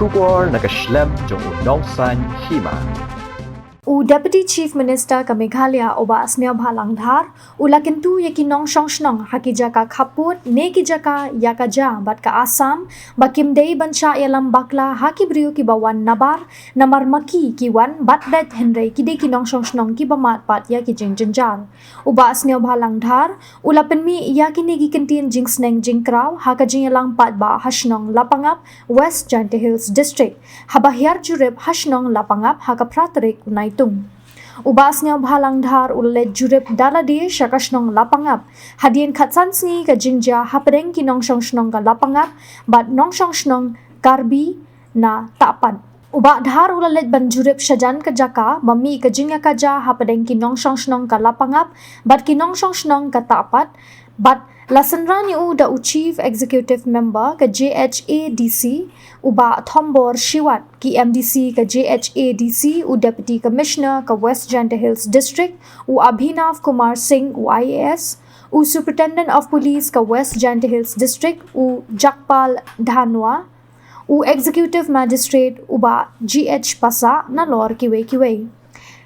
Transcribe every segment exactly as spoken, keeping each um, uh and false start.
Khubor na ka shlem jong u Nongsaiñ Hima. U Deputy Chief Minister ka Meghalaya u Bah Sniawbhalang Dhar u la kyntu ïa ki nongshong shnong ha ki jaka khappud ne ki jaka ïa ka ja bad ka Assam ba kim dei ban shah ïalam bakla ha ki briew kiba wan nabar, namar ma ki ki wan bad beit hynrei ki dei ki nongshong shnong kiba mad pat ïa ki jingjynjar. U Bah Sniawbhalang Dhar u la pynmih ïa kine ki kyntien jingsneng jingkraw ha ka jingïalang paidbah ha shnong Lapangap, West Jaintia Hills District, haba hiar jurip ha shnong Lapangap ha ka phra tarik u Naitung. U Bah Sniawbhalang Dhar u la leit jurip da lade sha ka shnong Lapangap hadien khatsan sngi ka jingjia hapdeng ki nongshong shnong ka Lapangap bad nongshong shnong Karbi na Tahpat. U Bah Dhar u la leit ban jurip shajan ka jaka ba mih ka jingïakajia hapdeng ki nongshong shnong ka Lapangap bad ki nongshong shnong ka Tahpat, bad la synran ïa u da u Chief Executive Member ka J H A D C, u Bah Thombor Shiwat, ki M D C ka J H A D C, u Deputy Commissioner ka West Jaintia Hills District, u Abhinav Kumar Singh, u I A S, u Superintendent of Police ka West Jaintia Hills District, u Jagpal Dhanwa, u Executive Magistrate u Bah G H Passah, nalor kiwei kiwei.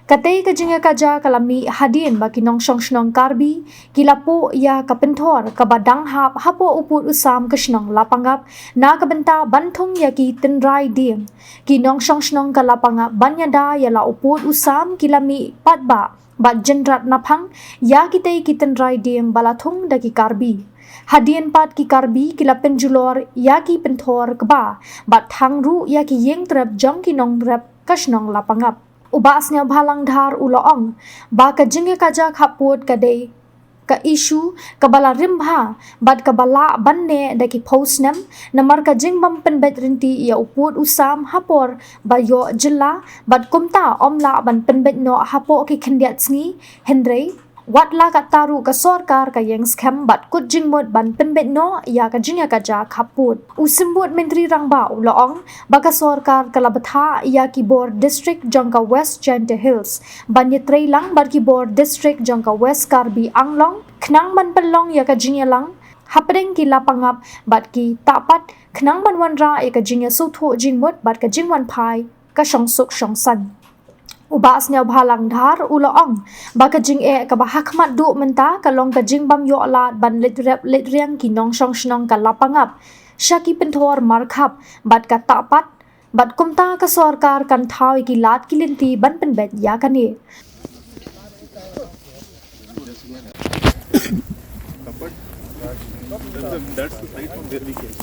Katei ka jingïakajia ka la mih hadien ba ki nongshong shnong Karbi ki la puh ïa ka pynthor kaba dang hap hapoh u pud u sam ka shnong Lapangap na ka bynta ban thung ïa ki tynrai dieng. Ki nongshong shnong ka Lapangap ban ïada ïa la u pud u sam ki la mih paidbah bad jynrat naphang ïa kitei ki tynrai dieng ba la thung da ki Karbi. Hadien pat ki Karbi ki la pynjulor ïa ki pynthor kba bad thang ruh ïa ki ïing trep jong ki nongrep ka shnong Lapangap. U Bah Sniawbhalang Dhar u la ong ba ka jingïakajia khappud ka dei ka issue kaba la rim bha bad kaba lah ban neh da ki phew snem, namar ka jingbym pynbeit rynti ïa u pud u sam ha por ba ïoh jylla, bad kumta ym lah ban pynbeit noh hapoh ki khyndiat sngi, hynrei wat la katta ruh ka sorkar ka ïeng skhem bad kut jingmut ban pynbeit noh ïa ka jingïakajia khappud. U Symbud Myntri Rangbah u la ong ba ka sorkar ka la bthah ïa ki bor district jong ka West Jaintia Hills ban ïatreilang bad ki bor district jong ka West Karbi Anglong khnang ban pynlong ïa ka jingïalang hapdeng ki Lapangap bad ki Tahpat khnang ban wanrah ïa ka jingïasngewthuh jingmut bad ka jingwanphai ka shongsuk shongsaiñ. U Bah Sniawbhalang Dhar u la ong ba ka jingeh kaba ha khmat duh mynta ka long ka jingbym ïoh lad ban leit rep leit riang ki nongshong shnong ka Lapangap sha ki pynthor markhap bad ka Tahpat, bad kumta ka sorkar kan thaw ïa ki lad ki lynti ban pynbeit ïa kane. That's the site from where we came.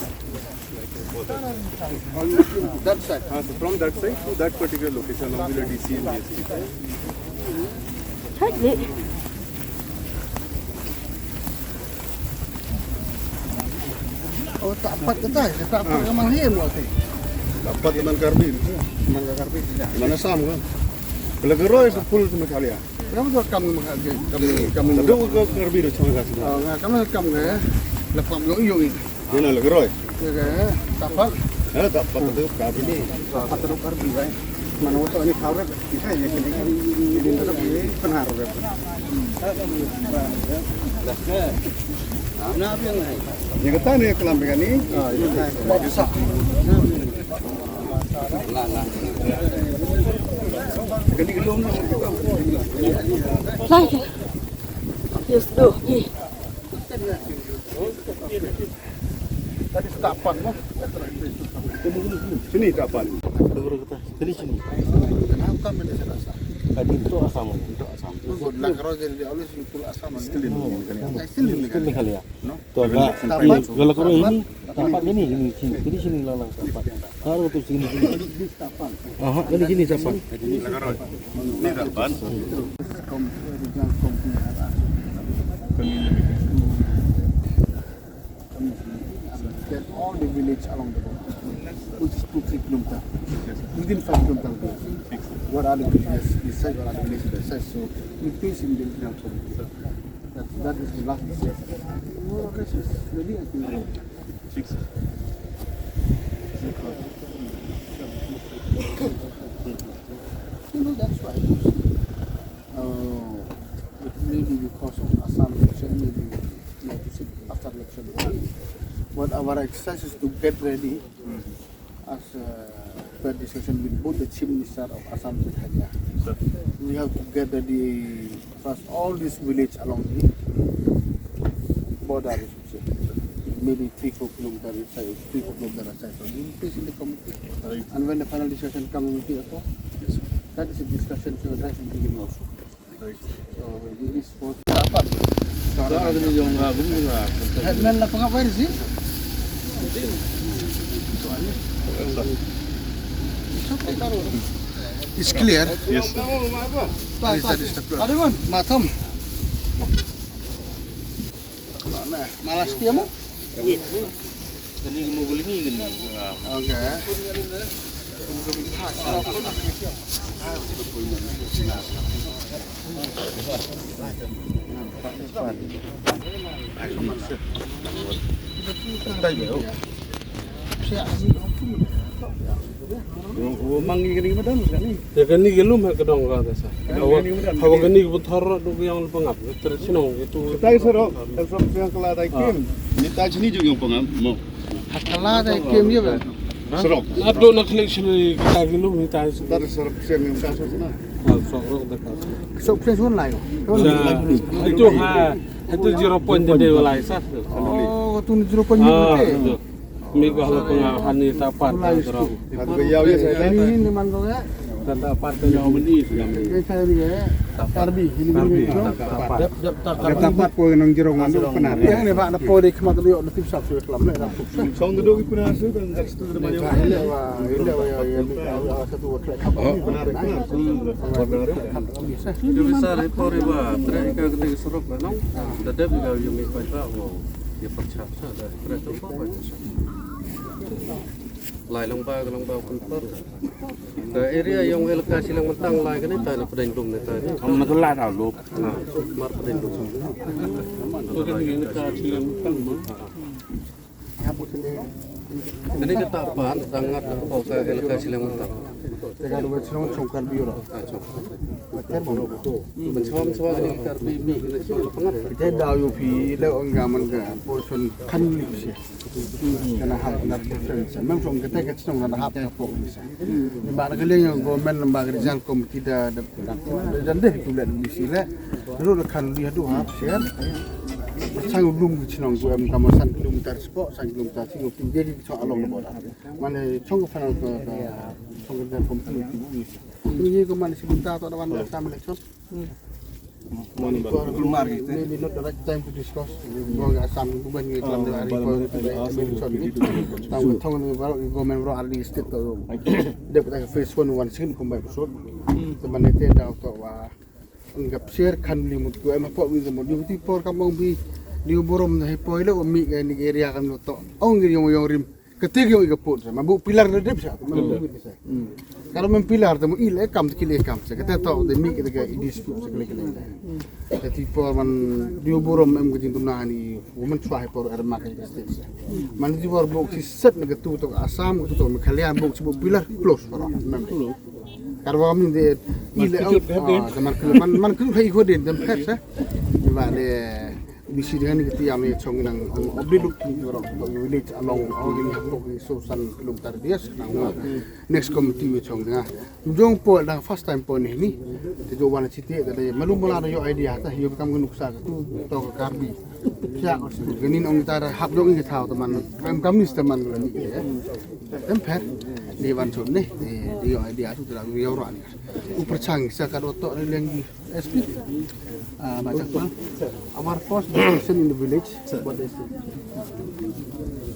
That side. Ah, so from that side to that particular location, along with the D C and D S P. Oh, Tahpat kata, Tahpat ka man him waktu. Tahpat ka man Karbi. Man Karbi. Man Assam kan. Kalau Garoi sepuluh tu Meghalaya. Kamu tu kam kam kam kam. Satu ke Karbi tu sama kasih. Oh, kamu kam ke. Lepas belum yuk. Dia nak Garoi. Tahpat. Eh, Tahpat tu Karbi ni. Tahpat tu Karbi, eh. Mana waktu ni kau rep. Kita ni kena. Ini nak ni pengaruh rep. Ni kata ni kelam dengan ni. Ah, ini. Lai. Yes, tu. Ni. Tadi setapan lah. Sini tapan. Sini, sini. Kenapa mana saya rasa? Tadi itu asam. Itu asam. Itu lah kalau jadi always itu asam. Still in Meghalaya. Still in Meghalaya. No? Tu agak. Kalau kalau ini, Tahpat ini, ini sini. Jadi sini lalang Tahpat. Taruh tu sini, sini. Aha, ini sini Tahpat. Ini Tahpat. Get all the village along the border, which is two, three kilometer. Within five kilometer, we go. What are the villages? This side, what are the villages? That side. So, we face in the That, that is the last decision. More or less, it's really, I think, six. You know, that's why, uh, maybe because of Assam election, maybe, like you said, after election, but our exercise is to get ready. As, uh, the discussion with both the Chief Minister of Assam and Meghalaya. We have to get the, the first all this village along the border, maybe three, four kilometer inside, three, four kilometer outside. So we will face in the committee. And when the final discussion comes, we will take a call. That is a discussion to address in the beginning also. It's clear. Yes, sir. Matam. Malas dia mo? Kani mo guling ni kani. Okay. Mang ni kani madan kani. Ya kani gelum ha kedong ka desa. Hawa kani betar do yang pengap. Tersinong itu. Kita serok, serok yang kelai kim. Ni tai sini juga yang pengap. Mo. Hakala da kem ye ba. Serok. Ado na klik sini kita ki lu ni tai. Dar serok sen ni ka so na. Ha, serok da ka. Serok sen sun lai. Itu ha, itu zero point de lai sa. Oh, tu ni zero point ni. Mi ko hala pengahan ni tapat da serok. Aku ya ya saya. Ini ni man ko ya. Tanda pat ka ñiaw mynni sngam. Karbi, ini Karbi. Tanda pat ko nang jrong wan Pnar. Yang ni ba na po de khmat de yok na tip sap su klam le na. Song de do ki Pnar su kan dak stu de ma yo. Ile wa ile wa ya ya mi ka sa tu wa klek khap. Pnar Pnar. Yo bisa le por ba tre ka ke serok na nong. Da de bi ga yo mi pa ba wo. Ya percha sa da tre tu pa ba. Lai long ba long ba kun por. Ka area yong elaka Shillong Myntang lai kane ta na pdeng dum ne ta ne. Kam na kala da lo. Ha, mar pdeng dum. Ko kan ni ka Shillong Myntang ma. Kane ka ta pan ta ngat ko ka elaka Shillong Myntang. Te ka dum Shillong chong kan biura. Ha, chong. Mater mo. Menchom chwa ni Karbi mi kane chong pangat. Te da yo phi le ong ga man ga portion kan ni si. Kana hap na portion. Mem chong kata ka chong na hap na portion. Ba na ka liang government ba ka result committee da da da de tu le ni si le. Ru la kan li hadu hap share. Sang lum ki chnong ku em kama san kilometer spot, san kilometer sing tu ge ki chong along border. Mane chong ka final ka chong ka committee tu ni si. Ni ko mane si ta to da wan sam election. Maybe not the right time to discuss. Go ga sam ku ban ngi klam de ari ko election ni. Tang thong ni baru government baru ari state to. Dep ta phase one wan sing kumbai pusot. Te mane te da to wa. Nga psiar kan li mut ku em ko wi mo di ti por kam ong bi di borom na hi poi le mi ga ni area kam to. Ong ngi yong yong rim. Kete ki ong i ka put sa ma bu pilar de dep sa. Karo mem pilar te mo ile kam te kile kam sa kete to de mi kete ka i dispute sa kile kile. Te ti por man di borom em ka jingduna ni women chwa hi por er ma ka state sa. Man di bor bok si set na ka tu to Assam ka tu to Meghalaya bok si bu pilar close for mem. Kar wa min de ile au man man man ku hai ko den dem phet sa. Ba le bisi dengan kita yang ni chong nang obli duk ni ro village along au ni ko so san kilometer dia nang next committee ni chong nga jong po dang first time po ni ni te jo wan chiti da malum mala yo idea ta yo kam nuksa tu to ka Karbi. Siya ko si ganin ong ta hap jong ni thau teman kam kam ni teman ni. Em phet di wan chun ni di yo idea tu da yo ro ni. U pyrchang sa ka do to ni leng di S P. Ah, ba chak ma. Our first discussion in the village, but they still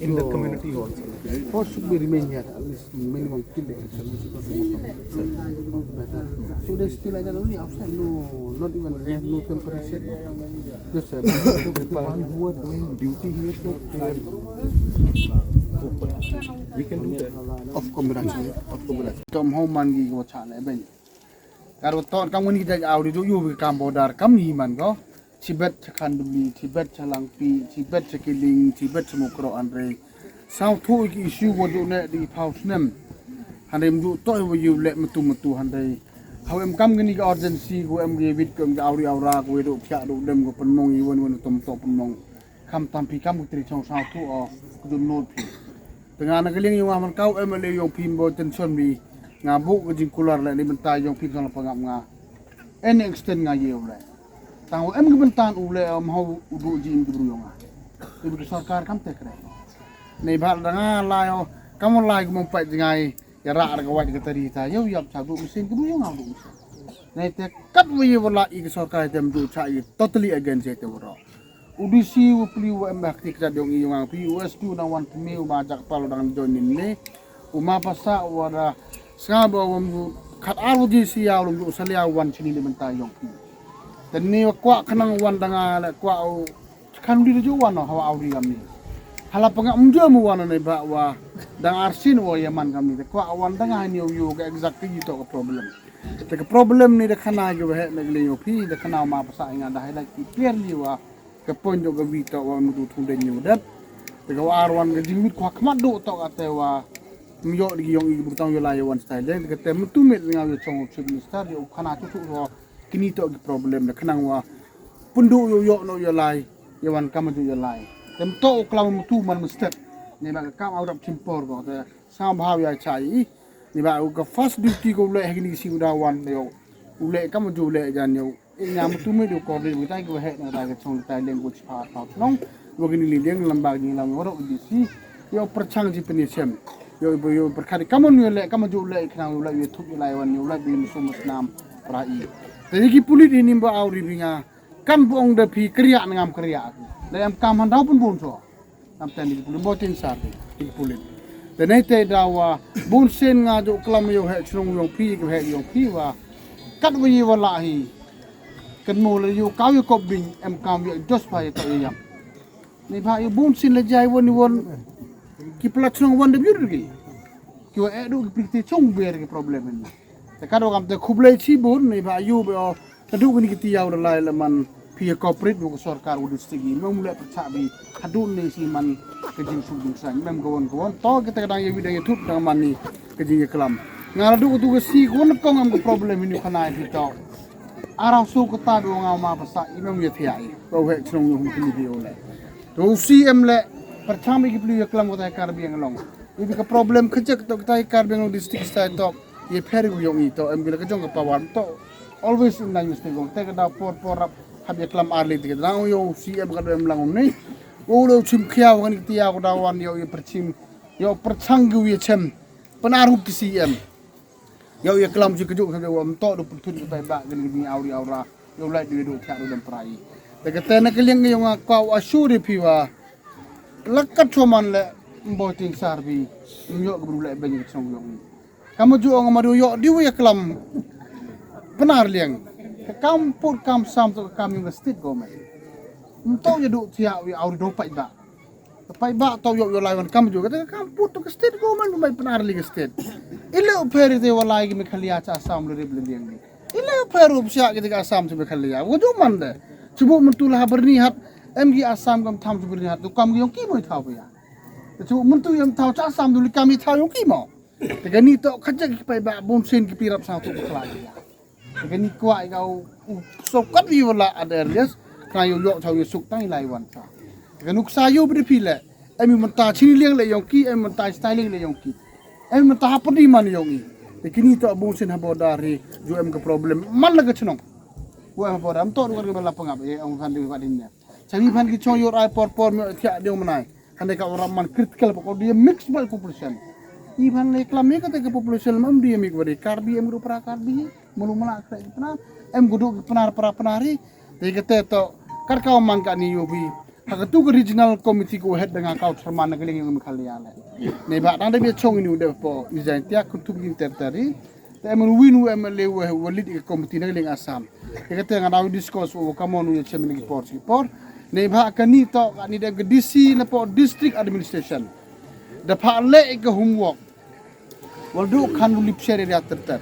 in the community also. First should be remain here at least minimum till the election. So they still, I don't know, only outside, no, not even, they have no temperature. Just uh, the one who are doing duty here, so they are open. We can do that. Of course, of course. Tom Homan gi go chale ben. Kar wa ton kam ngin ki dei aw di du yu kam border kam ni man ko. Tibet cha Khanduli, Tibet cha Langpi, Tibet cha Kiling, Tibet cha Mukroh anrei. Saw thu ki issue wa du ne di phaw snem. Hanrei mdu to wa yu le matu matu hanrei. Haw em kam ngin ki urgency ko em ki wit ko em ki awri awra ko du pya du dem ko penmong i wan wan tom to penmong. Kam tam pi kam ko tri chong saw thu o ko du not pi. Te nga na ka liang yong nga man ka u M L A yong phi, Bah Tynshonbhir, nga buh ka jingkular leh na bynta yong phi, ka long pangap nga. Any extent nga ïa u leh. Tang u em ka bynta u leh, um, hau u duh jingim ki bru yong nga. Te ka sorkar kam te kre. Neibhah da nga lai o, kam lai ka mong pait jngai, ïa rah ra ka wait ka tari ta, ïa u ïap cha duh mynsiem ki bru yong nga, u duh mynsiem. Nei te kat wa ïa wa lah i ka sorkar te, em duh cha i, totally against ïa te waroh. U D C u pli wa em bak tik jat yong i yong ang phi, u S P u nang wan tmi u ba jak pal u dang join nin ne. U ma pasa u wa da sngap ba wa mu khat ar wa D C ya u lum u salia wan chini ni bynta yong phi. Te ni wa kwah khnang wan da nga le kwah u kan di ju wan hawa au di kami. Hala pangap mjua mu wan ne ba wa dang arsin wa ya man kami. Te kwah wan da nga ni u yu ka exact ki to ka problem. Te ka problem ni da khana ju wa he ne gle yo phi, da khana ma pasa nga da highlight ki clearly wa ka point do ka wi to wa mu tu thung den yu dat. Te ka wa ar wan ka jingwit kwah khmat do to ka te wa myo di yong i bu tang yo la yo wan style. Te ka te mu tu met nga yo chong chief minister yo khana tu tu ro kini to ki problem da khnang wa pynduh yo yo no yo lai, yo wan kam ju yo lai. Tem to u klam mu tu man mu step. Ni ba ka kam au rap chim por ko te sam bha ya cha i. Ni ba u ka first duty ko u leh ha kini ki sing u da wan yo. U leh kam ju leh jan yo. I nya mu tu me du ko de u tai ko he na da ka chong tai leng ko chi pa ta nong. Wa kini li leng lam ba ni lam wa ro di si. Yo pyrchang ji pynïasem. Yo, yo pyrkhat kam yo leh kam ju leh khnang yo leh yo thup yo lai wan yo leh bi mu sum snam pra i. Te ki pulit ni ba au ri bi nga. Kan bu ong da phi kriah na ngam kriah. Da em kam han dau pun bun so. Nam ten di pulit botin sar di pulit. Da nei te da wa bun sen nga ju klam yo he chnong yong phi, ko he yong phi wa. Kat wa yi wa la hi. Kan mo le yo kaw yo kop bing em kam yo jos pha yo to yo yam. Ni pha yo bun sen le jai won ni won. Ki pla chnong won de biur ki. Ki wa e du ki pli te chong ber ki problem ni. Te ka do kam te khublei chibun ni ba yu be o. Te du kini ki tiaw da lai la man phi ya corporate bu ka sorkar u district i mem le pyrchah bi. Ka du ni si man ka jing su jing sang mem ka won ka won to kita ka dang ya wi dang ya tut dang man ni ka jing ya klam. Nga la du ka du ka si ka won kong am ka problem ni khana phi to. Arau su ka ta du nga ma pasa i mem ya thia i. Ba u he chnong yu hum kini bi o le. To u si em le pyrchah mi ki pli ya klam ka ta Karbi Anglong. Ibi ka problem ka jek to ka ta Karbi Anglong district stai to. Ye pher gu yong i to em gila ka jong ka power to always in line with the gong te ka da por por rap hab ye klam arli te ka da yo C M ka do em lang ni. Wo lo chim khia wa ni tia ko da wan yo ye perchim yo perchang gu ye chem penarup ki C M. Yo ye klam ji ka juk sa wa to do pun tun ka tai ba ga ni au ri au ra yo lai du do kha do dem prai. Te ka te na ka liang yo nga ka wa shu ri phi wa lakat choman le mbo ting sar bi yo ga bru le ben ka chong yong. Kam ju ong ma du yo di wi klam. Pnar liang. Ka kam put kam sam to ka kam yung ka state government. Nto ya du tia wi au do pai ba. Pai ba to yo yo lai wan kam ju ka kam put to ka state government mai pnar li ka state. Ile u pheri te walai ki Meghalaya cha Assam le rib le liang ni. Ile u pheri u sia ki te ka Assam cha Meghalaya. Wo ju man de. Chubu mentu la Byrnihat. Em ki Assam kam tham cha Byrnihat. Tu kam ki yong ki moi thau ya. Chubu mentu yam thau cha Assam du li kam i thau yong ki mo. Te kani to khajak ki pai ba bun sin ki pirap sa tu bakla ya. Te kani kwah ka u so kat wi wala ada Elias. Ka yo yo chau yo suk tang i lai wan sa. Te kanu ksa yo bri phi le. Em i menta chini liang le yong ki, em i menta stai liang le yong ki. Em i menta hapdi man yong i. Te kini to bun sin habo dar hi jo em ka problem man la ka chnong. Wa habo dam to ngar ka la pangap e ong kan de wa din ne. Chawi phan ki chong yor ai por por me thia ding manai. Hande ka orang man critical pokok dia mix by population. I phan le klam ye kata ka population mam dia mix bari Karbi em gru pra Karbi. Mulu mala kre ki pnar. Em gudu ki pnar pra pnar hi. Te kata to kar ka man ka ni yobi. Ha ka tu ka regional committee ko head dengan kau chairman na ka liang yong Meghalaya le. Ne ba dang de bi chong ini u de po ni Jaintia kuntum kin ter tari. Te em win u em le u u lead ka committee na ling Assam. Te ka te nga dau discuss u ka mon u chairman ki por ki por. Ne ba ka ni to ka ni de ka D C na po district administration. Da pha le ka homework. Wal du kan u lip share area ter ter.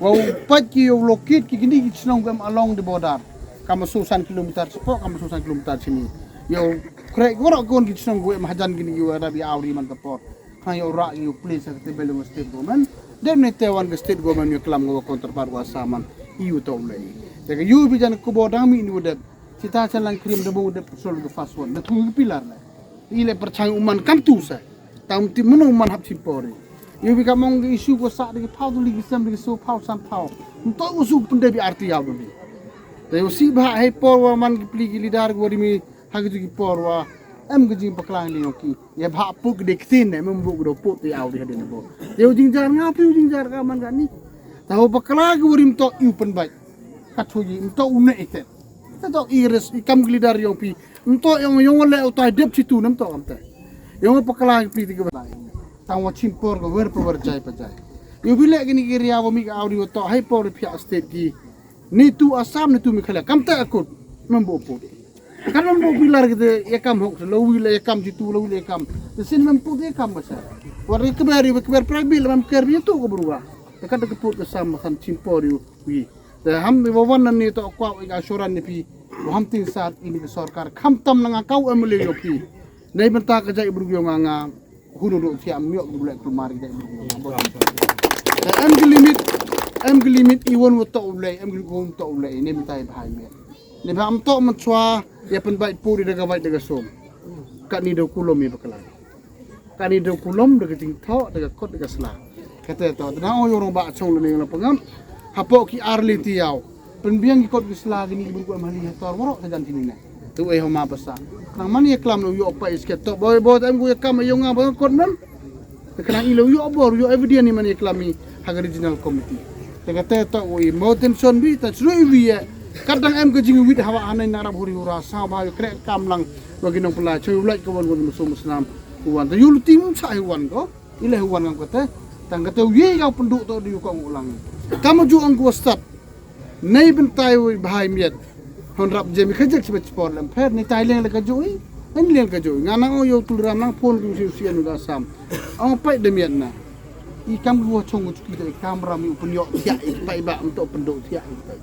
Wa u pat ki u lokit ki kini ki chnong gam along the border. Kam so san kilometer sepo kam so san kilometer sini. Yo krek goro kon ki chnong gam hajan kini ki wa da bi awri man ka por. Khang ïoh rah ïoh place ka te belong state government. Dem ne te wan ka state government ïoh klam ngo wa counterpart wa saman. Ïoh to le. Te ka ïoh bi jan kubo dang mi ni u dep. Sita chalang krim da bong u dep sol ka fast one. Na thung ka pillar le. I le perchang u man kam tu sa. Kam ti mano man hap chim por. Ïa wi ka mong ki issue ko sa de ki phaw tu li ki sem de ki so phaw san phaw. Nto u su pynde bi arti yaw doni. Te u si bha hei por wa man ki pli ki lidar ko ri mi ha ki tu ki por wa em ki jing paklang li ki. Ïa bha put ki de ktin ne mem bu ki do put ti aw di hadin bo. Ïa u jing jar nga pi u jing jar ka man ka ni. Ta ho pakla ki wa ri mto u pynbai. Ka thu ji mto u ne ite. Ta to i res i kam ki lidar yong pi. Nto yong yong le u tai dep chitu nam to kam te. Yong pakla ki pli ti ki ba. Tang wa chim por ko wer pa wer jai pa jai. Ïa wi le ki ni ki ria wa mi ka aw di wa to hei por ri pia state ki. Ni tu Assam ni tu Meghalaya kam te akut. Mem bo put. Kan mem bo bilar kite ïa kam hok lo wi le ïa kam jitu lo wi le ïa kam. Te sin mem put ïa kam masa. War ïa kber ïa kber private le mem ker ïa tu ko brua. Te kan te put ke sam masan chim por ïa wi. Te ham ïa wan nan ni to kwa ïa assurance ni pi. Wa ham tin sat ini ke sorkar kham tam na nga kau M L A ïa pi. Nei benta ka jai bru ïa nga nga. Hunu do thiam miok du lek tu mari dek. Em ki limit, em ki limit i won wa tok u lei, em ki limit won tok u lei, ne mitai bhai me. Ne ba am tok man chwa, ya pen bai pu di daga bai daga som. Ka ni do kulom i bakla. Ka ni do kulom daga jing tok, daga kot, daga sla. Kata tok, tena o yorong ba chong le ning la pengam. Hapo ki arli tiaw. Pynbiang ki kot ki sla ki ni ki bun ko em hali ha tor warok ta jan tini ne. Tu eh homa pasa. Nang man ïa klam lu ïoh pa is ke tok boy boy ta em ku ïa kam ïoh nga ba kot nam. Te kena i lu ïoh bor ïoh evidence ni man ïa klam i ha ka regional committee. Te ka te tok wi mo tension bi ta sru i wi ïa. Kat dang em ka jing wit hawa hanai na rap huri hura sa ba ïoh krek kam lang. Wa ki nong pela choi u lait ka wan wan musu musnam. Wan ta yul tim sa i wan ko. I le wan ngam kata. Tang kata wi ga pendu to di ko ngulang. Kam ju ang ko start. Nei bentai wi bhai miet. Hon rap jem ka jek sibet spor lem pher ni tai leng le ka jui. Ni leng ka jui. Nga nang o yo tul ram nang phone ku si si anu ga sam. Ang pai de miet na. I kam ku chong ku ki de kam ram yu pen yo thiah i pai ba am to pendu thiah i pai.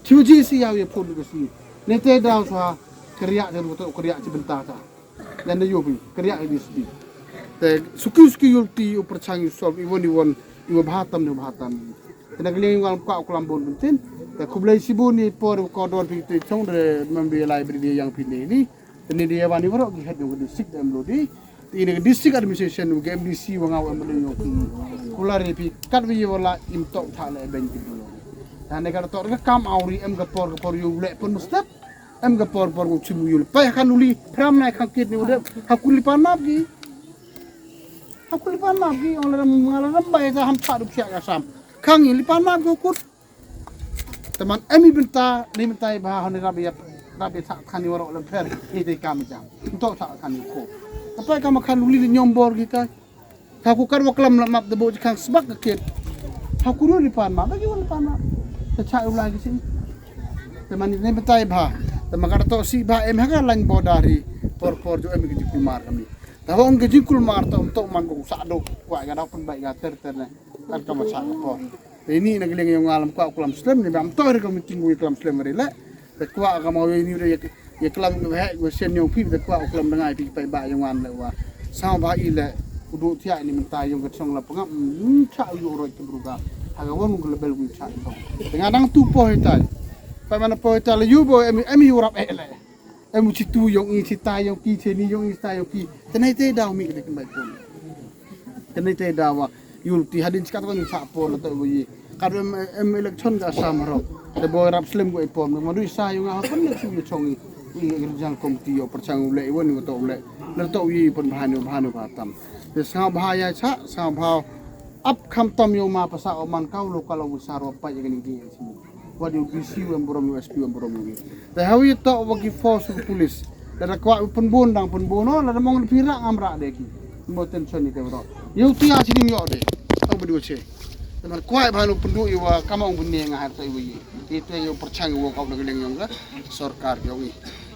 Chu ji si ya ye phone ku si. Ni te dau sa. Keriak de to keriak ci benta ta. Landa yu pi, keriak di sdi. Te suki suki yul ti u perchang yu sol, i won i won, i wa bhatam ni bhatam. Te na keliang yu ngal ka u kelam bon pentin. Te khublei sibun ni por ko dor pi te chong de membi library yang pi ni ni. Te ni dia wan i warok ki head yu di sik dem lo di. Te ini ke district administration u ke M D C wa ngau em lo yu pi. Kulari pi kat wi wala im tok tha le ben ki dulu. Te ne ka tok ka kam auri em ka por ka por yu le pun mustep. Em ka por por ku chim yul. Pai ha kan uli pram nai khang kit ni udah. Ha kuli panap ki. Ha kuli panap ki ong la ram ngala ram bai ta ham ta du psiak ka sam. Khang li panap ko kut. Teman em i benta ni benta i ba ha ni rabi ya rabi ta khani warok lem pher. Ni te kam jam. Ntok ta khani ko. Tapai kam kan uli ni nyom bor kita. Ha ku kar wa klam la map de bo ji khang sbak ka kit. Ha ku ru li pan ma ba ki wa li pan ma. Te cha u la ki sin. Te man ne betai ba. Te ma ka to si ba em ha ka lain bo dari. Por por jo em ki ji kulmar kami. Te hong ki ji kulmar to to man ko sa do. Wa ga da pun bai ga ter ter ne. Kan ka ma sa por. Te ini na ki leng yong alam kwa kulam slem ne ba am to ri ka meeting wi kulam slem ri le. Te kwah ka ma ïa ni ïa klam ka heh ka sien yong phi te kwah klam da ngai phi pai ba yong wan le wa. Sa ba i le u du thiah ni mynta yong ka chong la pangap cha yu roi ka bruga. Ha ka wan ka lebel ku cha ko. Te nga dang tu po hitai. Pai mana po hitai le yu bo em em yu rap eh le. Em u chi tu yong i chi tai yong ki che ni yong i tai yong ki. Te nai te dau mi ka te kan bai pon. Te nai te dau wa. Yul ti hadin chikat ko ni cha por la to yi. Kad em em election ka Assam ro. Te boy rap slem ko ipom ma du sa yung ha pun le chu chong i. I rijang kom ti yo perchang u le i wan u to u le. Le to yi pun bhan u bhan u ba tam. Te sa bha ya cha sa bha ap kham tam yo ma pasa o man kau lo kalo u sa ro pa yi ni di. Wa di u D C u em brom u S P u em brom u. Te ha wi to wa ki force u police. Lada kwah u pynbun dang pynbun no, lada mong phi rah ngam rah de ki. Mo tension ni te bro. Yu ti a sining yo de. Ong bdu che. Te man kwah ba nu pyndu i wa kama ong bun ne nga har tai wi. Te te yo perchang wo kau na leng yong ka sorkar yong i.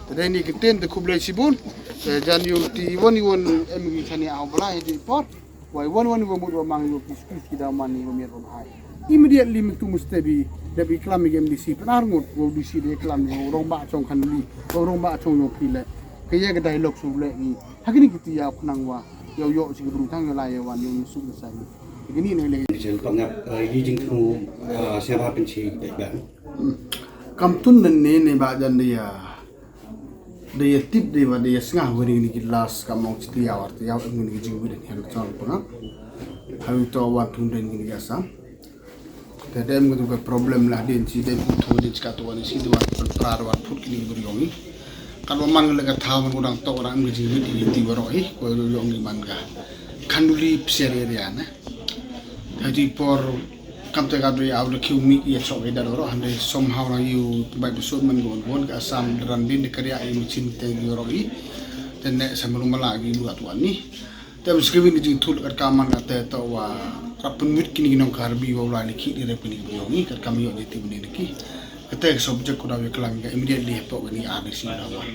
Te dei ni ki ten te khublei sibun. Te jan yu ti won yu won em ki chani au bla he di por. Wai wan wan wa mut wa mang yo ki skul ki da man ni wa miat wa bhai. Immediately myntu muste bi da bi klam i M D C pyn ar ngut wa D C de klam i wa rong ba chong khan li wa rong ba chong yo phi le. Ka ye ka dialogue su le ni. Ha kini ki ti ya khnang wa yo yo si ki bru thang yo la ye wan yo su le sai. Kini ne le. Jen pangap yi jing thu se ba pyn chi ba. Kam tun ne ne ba jan de ya. Da ïa tip da ïa, da ïa sngap wei kine ki last ka mong chi tiaw ar tiaw em kine ki jingwit hi ha ka jong puna. Hawi to wan tun den kine ki Assam. Te da em katu ka problem la den chi den ku thu den chi ka to wan chi de wan pra da wan put kine ki bri yong i. Kat wa man le ka thaw man ko dang to dang em ki jingwit hi ti waroh hi ko yong i man ka. Khanduli pser area na. Te ti por kam te ka dui au le kiu mi ïa chok ïa da ro hande somehow na ïu bai bu sut man gon gon ka Assam ran din ka ria i machine te ïu ro i. Te ne sa mru mala gi lu atwan ni. Te mus ki win jing thul kat ka man ka te to wa rap pun mit kini nong Karbi wa la ni ki di rep kini ki yong ni kat kam yo ni ti bni ni ki. Ka te subject ko da wi klam ka immediately he po ni R D C da wa.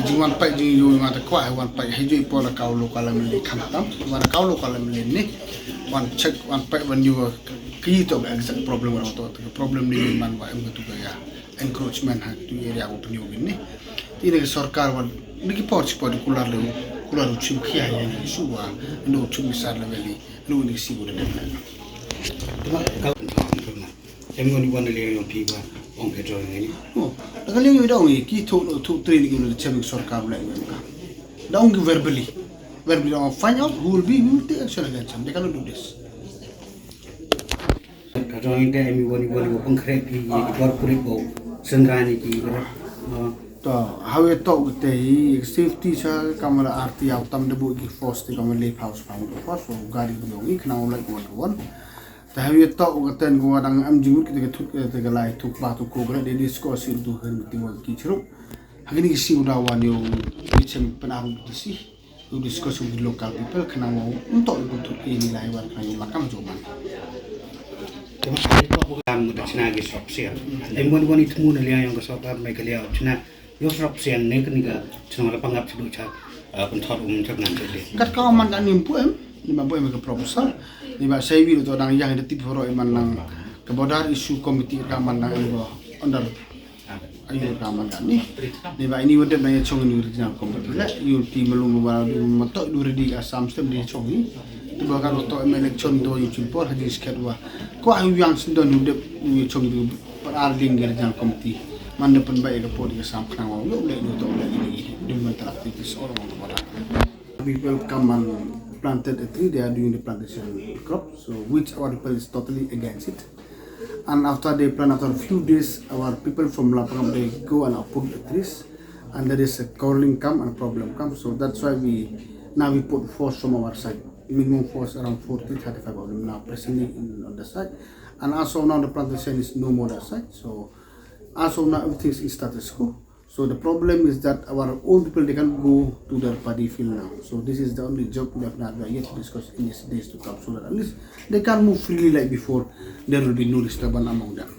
Jing wan pai jing yu ma ta kwah wan pai he jui po la kau lo ka lam le kham tam. Wan kau lo ka lam le ni. Wan check wan pai wan yu ki to exact problem wa to. Problem ni man wa em tu ka ya encroachment ha tu area ko pnyu ni. Ti ni ka sorkar wan ni ki por chi por kular le kular chim khia ya ni su wa no chim sar le veli no ni si ko de. Em ngoni wan le yong pi wa ong ke jong ni. Oh, da ka le yong da ong ki to to train ki le chem sorkar le yong ka. Da ong ki verbally. Verbally da ong find out who will be, we will take action against them. They cannot do this. Ka jong ni da em woni woni wa pengkhreh ki ki bor kurit bo sengrani ki ber. To hawi to kete hi safety cha kamala arti au tam de bu ki force ti kamala le phaus phaus force gari bu yong i khnang u lai ko wan. Ta hawi to kete ko dang am jingmut kete ke thuk kete ke lai thuk ba thuk ko gre de discuss in tu hen ti wa ki chru. Hakini ki si uda wan yo ki chem pena ru ti si. U discuss with local people khnang wa un to u tu ki ni lai wan khnang u lakam jo man. Kam da chna ki sop sian. Em wan wan i thmu na lia yong ka sop ar me ka lia chna. Yo sop sian ne kani ka chna la pangap chdu cha. Pun thor um chak nan chak de. Kat ka man ka ni pu em. Ni ma pu em ka proposal. Ni ba sai wi to dang yang da tip horo i man nang ka border issue committee ka man nang em go under ayu ka man ka ni. Ni ba ini wadep na ya chong ni regional committee la yu ti malum ba ma to du ready ka sam stem ni chong ni. Tu ba ka to em election do yu chim por haji sket wa ko ayu yang sin do ni dep ni chong ni par ar ding regional committee. Man de pen ba ya ka por ka sam khnang wa yu le ni to le ni dum man trak ti ti so ro wa. People come and planted a tree, they are doing the plantation crop, so which our people is totally against it. And after they plant, after a few days, our people from Lapangap, they go and uproot the trees, and there is a quarreling come and problem come. So that's why we now we put force from our side. Minimum force around forty, thirty-five of them now presently in, on the site. And as of now, the plantation is no more that site. So as of now, everything is in status quo. So the problem is that our own people, they can go to their paddy field now. So this is the only job we have not yet discussed in these days to come, so that at least they can move freely like before. There will be no disturbance among them.